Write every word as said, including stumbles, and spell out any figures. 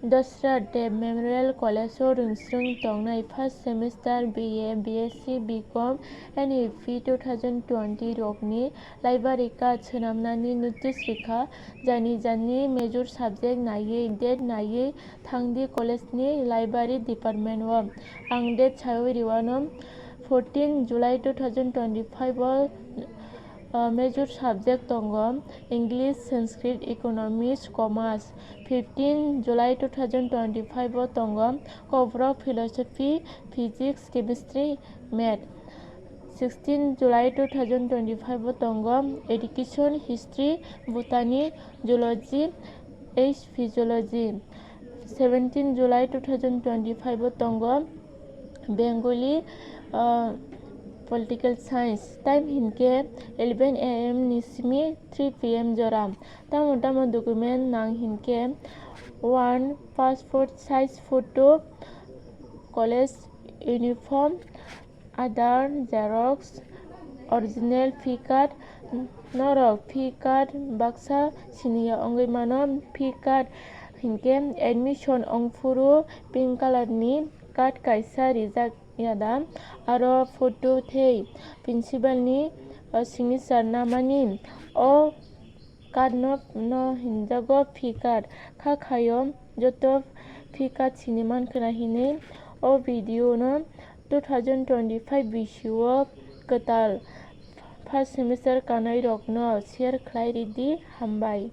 Dasrat Deb Memorial College o rwngswrwng tongnai first semester B A, B S C, B Com, N E P two thousand twenty rokni library card swnamnani notice rikha. Jani jani major subject naiwi, date naiwi thangdi college ni library department o. Ang date sawi riwano, fourteen July two thousand twenty-five o, uh, major subject tongo English, Sanskrit, Economics, Commerce. Fifteen July two thousand twenty-five o tongo Kokborok Philosophy, Physics, Chemistry, Math. Sixteen July two thousand twenty-five o tongo Education, History, Botany, Zoology, H Physiology. Seventeen July two thousand twenty-five o tongo Bengali, uh, Political Science. Time hinkhe eleven A M ni simi three P M jora. Tamo tamo document nang hinkhe, one, passport size photo, college uniform, Aadhaar xerox, original fee card. Norok fee card baksa siniya wngwi mano. Fee card hinkhe admission wngphuru pink color ni card kaisa rijak yada, aro photo tei principal ni, uh, signature namani. O card no, no hinjago fee card. Kha khayo joto fee card sini mankha na hinwi o video no two thousand twenty-five bisio kwtal first semester kanai rokno share khlai ridi. Hambai.